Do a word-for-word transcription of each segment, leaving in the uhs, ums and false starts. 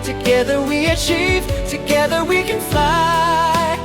Together we achieve, together we can fly.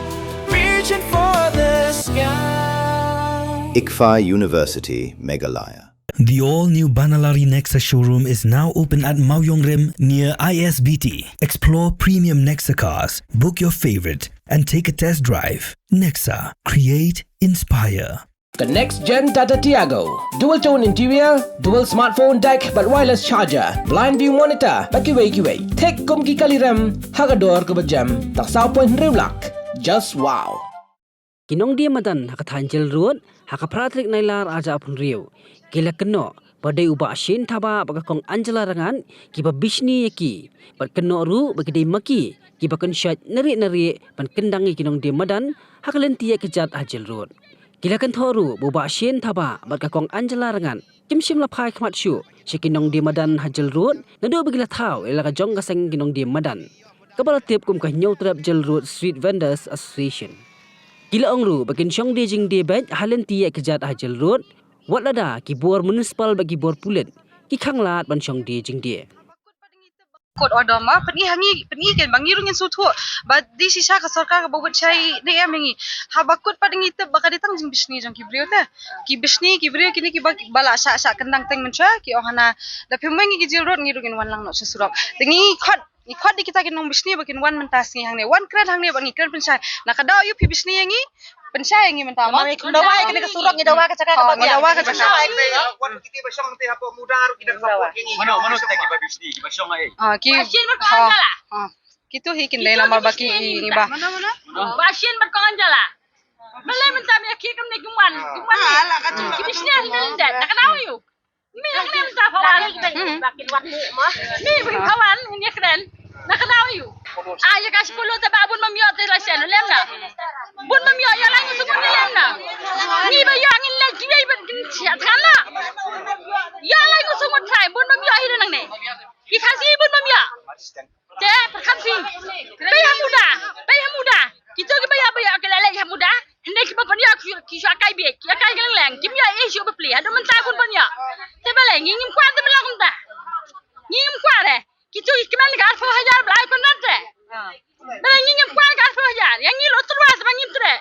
Reaching for the sky. ICFAI University, Meghalaya. The all-new Banalari Nexa showroom is now open at Mawïong Rim near I S B T. Explore premium Nexa cars, book your favorite, and take a test drive. Nexa, create, inspire. The next gen Tata Tiago. Dual tone interior, dual smartphone deck, bad wireless charger, blind view monitor, bad kiwei kiwei. Thik kum ki kali rem, ha ka dor kaba jem, tang saw point hynriew lak. Just wow. Ki nongdie madan ha ka thaiñ Jail Road, ha ka phra tarik Nailar arhajar arphew hynriew, ki la kynnoh ba dei u Bah Shane Thabah bad ka Kong Angela Rangad kiba bishni ïa ki, bad kynnoh ruh ba ki dei ma ki kiba kynshoit narieh narieh ban kyndang ïa ki nongdie madan ha ka lynti ïaid kjat ha Jail Road. Ki la kynthoh ruh ba u Bah Shane Thabah bad ka Kong Angela Rangad kim shym la phai khmat shuh sha ki nongdie madan ha Jail Road naduh ba ki la thaw ïa la ka jong ka seng ki nongdie madan, kaba la tip kum ka Hynñiewtrep Jail Road Street Vendors Association. Ki la ong ruh ba kin shong die jingdie beit ha lynti ïaid kjat ha Jail Road, wat lada ki bor municipal bad ki bor pulit ki khanglad ban shong die jingdie. Court order ma, pyni ha ngi, pyni kein ba ngi ruh ngin sngewthuh. Ba dei shisha ka sorkar kaba wad shai ne em ha ngi. Haba kut pat ngi tip ba ka dei tang jingbishni jong ki briew te. Ki bishni, ki briew kine kiba, ba la shah, shah kyndang teng mynshuwa, ki ong hana, da phim weng ïa ki Jail Road ngi ruh ngin wan lang noh sha surok. Te ngi khot, ngi khot ïa kita ki nongbishni ba kin wan mynta sngi hangne. Wan kren hangne ba ngi kren pynshai. Na ka daw aïu phi bishni ïa ngi, pynshai ïa ngi mynta ma. Ngi dawa ïa kane ka surok, ngi dawa ka jaka kaba ngi dawa ka jaka. Wan kita ba shong te hapoh Muda ruh kita support ïa ngi. Mano, mano kita kiba bishni, kiba shong ai. Ah, ki, ha, ha. Kito hi kin dei namar ba ki i ngi ba. Mano, mano? Ba Shin bad Kong Angela. Balei mynta me ki kam ne kim wan, kim wan. Ki bishni hi ne lyndet. Na ka daw aïu. Mi hangne mynta pha wan. Mi bri pha wan ngin ïa kren. Na ka daw aïu. Ah, ïa ka shi polo te ba bun mam ïoh te la shen lem na. Bun mam ïoh ïa la ngi sukun lem na. Ngi ba ïoh ngin leh kiwei ban kin siat kan la. Ïa la ngi sukun trai bun mam ïoh hi nangne. Ki Khasi bun mam ïoh. Te pyrkhat phi. Pei ha Muda, pei ha Muda. Kito kiba ïa, ba ïa ki la leit ha Muda. Hynrei kiba pynïoh ki, ki shu kai bieit, ki kai leng leng. Kim ïoh ei shuh ba plie. Haduh mynta bun pynïoh. Te balei ngi ngim kwah te ba long kumta. Ngi ngim kwah re. Kito ki kmen ka arphew hajar ba la ai kontrakt te. Balei ngi ngim kwah ka arphew hajar. Ïa ngi lo tyrwa te ba ngim treh.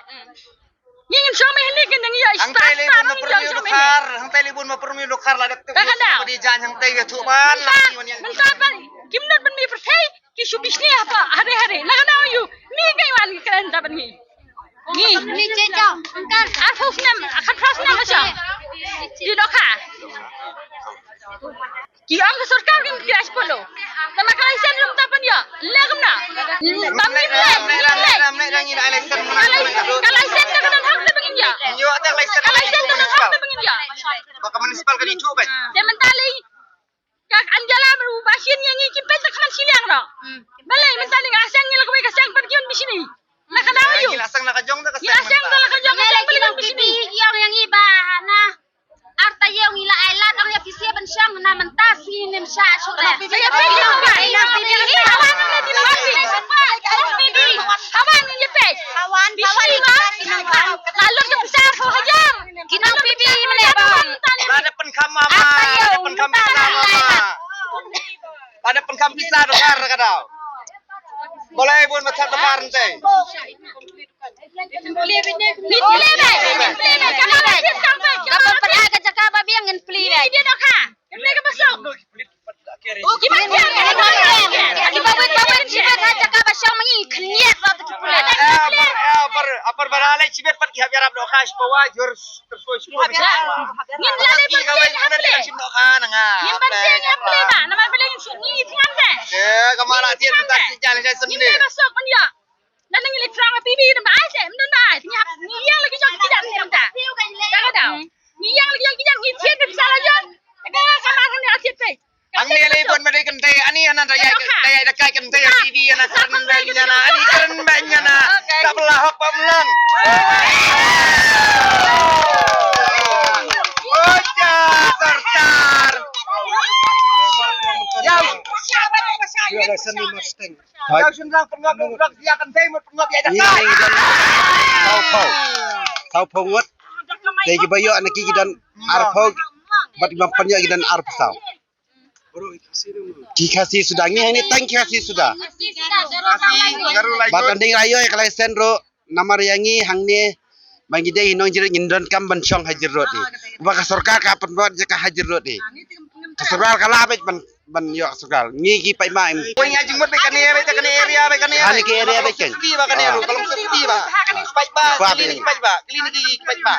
Ngi ngin shong mei hynrei kin ngi ïa. Hangtai le bun ma pyrmi u dkhar, hangtai le bun ma pyrmi u dkhar la dep. Ka ka daw. Ba di jan hangtai ka thuh ban la ngi wan ïa. Mynta ban kim not ban mi pyrthei ki shu bishni ha pa hare hare. Na ka daw aïu. Mi ka wan ka kren ta ban ngi. Ngi. Ngi che chong. Arphew snem, khatphra snem ha chong. Di dohkha. Ki ong ka sorkar kin crash polo. Tama ka license rum ta pan ïa. Le kumno. Tam ni le, ni le. Ka license ka don hak te bangin ïa. Ka license ka don hak te bangin ïa. Ba ka municipal ka dei tu ba. Te mynta le. Ka Angela ba shin ïa ngi kim peit ta khman shiliang no. Balei mynta ni nga seng ngi la kawei ka seng pat ki un bishni. Na ka daw aïu. Ngi la seng na ka jong da ka seng. Ngi la seng da la ka jong da la ka jong bishni. Ïa ngi ba na. Ar taïew ngi la ai lad ong ïa phi sha ban shong na mynta sngi ym shah shuh re. Ïa phi ïa phi ïa phi ïa phi ïa phi. Hawan ïa phi. Hawan hawan ïa phi. La lut ïa phi sha ko hajar. Kino phi phi mane bang. Ba da pynkham mama. Ba da pynkham pisa mama. Ba da pynkham pisa da kar ka daw. Boleh bun ma thad da kar nte. Plie bad, plie bad, ka ba pynah ka jaka ba biang ngin plie bad. Plie bad ka ba sok. Ki ba wit, ba wit, ki ba ka jaka ba shong ma ngi khyndiat ba ki pulit. Apar, apar, apar ba la leh chibet pat ki hap ïarap dohkha shi pawa jur tersoi shi pawa. Ngin la leh pat ki hap leh. Ngin ban seng ïa plie ba, namar ba leh ngin suk ngi thngan te. Ka mara tian mynta si jal jai sendiri. Ngin leh ba sok ban ïa. Lada ngi leit thrang ha P B na ba ai te, mynta na ai, ngi ïang la ki jong ki jam ni mynta. Ka ka daw. Ngi ïang la ki jong ki jam, ngi thied pisa la jong. Ka ka ka mar hangne thied pe. Ang ni lei bun ma dei kynthei, ani ana da ïai, da ïai da kai kynthei ha P B ana kren beiñ ana, ani kren beiñ ana. Da bela hok ba mlang. Oja sorkar. Yau. Yau seni musteng. Hooid. Ïa u shynrang pynngop ïa u drok ïa kynthei mut pynngop ïa i dang kai. Saw phew. Saw phew ngut. Te kiba ïoh na ki ki don arphew. Bad kiba pynïoh ki don arphew saw. Ki Khasi suda, ngi hangne tang ki Khasi suda. Bad don dei la ïoh ïa ka license ruh namar ïa ngi hangne ba ngi dei hi nongjyrot ngin donkam ban shong ha jyrot hi. Ba ka sorkar ka pynbor jaka ha jyrot hi. Ka sorkar ka lah bad ban ban ïoh sorkar. Ngi ki paidbah. Oi, ngi jingmut bad kane, bad kane area, bad kane. Kane ki area bad kane. Safety ba kane ruh, ka long safety ba. Paidbah, kali ni paidbah, kali ni ki paidbah.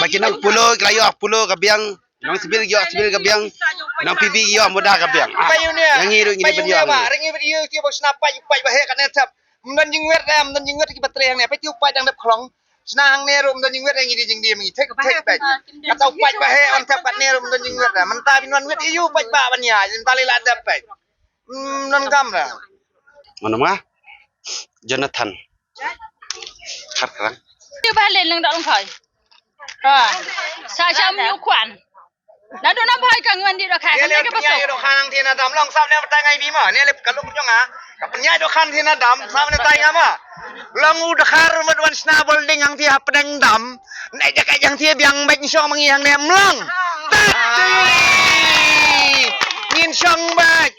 Ba ki nong Polo, ki la ïoh Polo ka biang. Nong Civil ïoh Civil ka biang. Nong P B ïoh Muda ka biang. Paidbah ïoh ne. Yang ngi ruh ngi paidbah ïoh. Ring ngi bad ïoh ki ba sna paid, paid ba he kane tap. Mdan jingwet, mdan jingwet ki ba treh ne. Paid ïoh paid dang dep khlong. Sna hangne ruh mdan jingwet ngi di jingdi ngi thik thik pek. Kata u paid ba he on thep katne ruh mdan jingwet da. Mynta bin wan wet ïa u paid ba ban ïa mynta li la dep pek. Mdan kam da. Mano ma? Jonathan. Kharkrang. Ti ba len leng da long khai. Ha. Sa jam yu kwan. Na do na bhai ka ngan di da khai. Ka le ka pynïaid ïa dokhan hangtei na dam long sap ne mynta ngai bi ma. Ne le ka luk jong nga. Ka pynïaid ïa dokhan hangtei na dam sap ne tai nga ma. Long u dkhar mut wan sna building hangtei hapdeng dam. Ne jaka hangtei biang bad shong mangi hangne mlong. Tat. Ngin shong bad.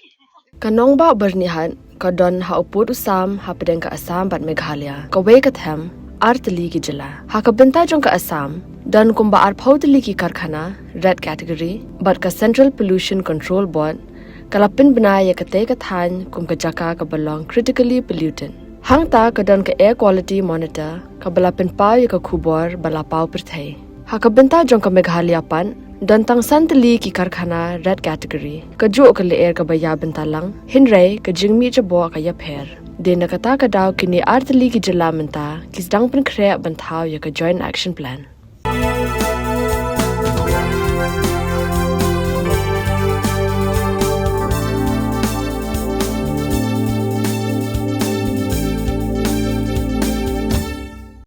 Ka nongbah Byrnihat ka don ha u pud u sam hapdeng ka Assam bad Meghalaya. Kawei ka them, ar tylli ki jylla. Ha ka bynta jong ka Assam, don kumba arphew tylli ki karkhana, red category, bad ka Central Pollution Control Board ka la pynbna ïa katei ka thaiñ kum ka jaka kaba long critically polluted. Hangta ka don ka Air Quality Monitor kaba la pynpaw ïa ka khubor ba la paw pyrthei. Ha ka bynta jong ka Meghalaya pat, don tang san tylli ki karkhana red category. Kajuh ka lyer kaba ïa bynta lang, hynrei ka jingmih jaboh ka ïapher. Dei na kata ka daw kine ar tylli ki jylla mynta ki sdang pynkhreh ban thaw ïa ka Joint Action Plan.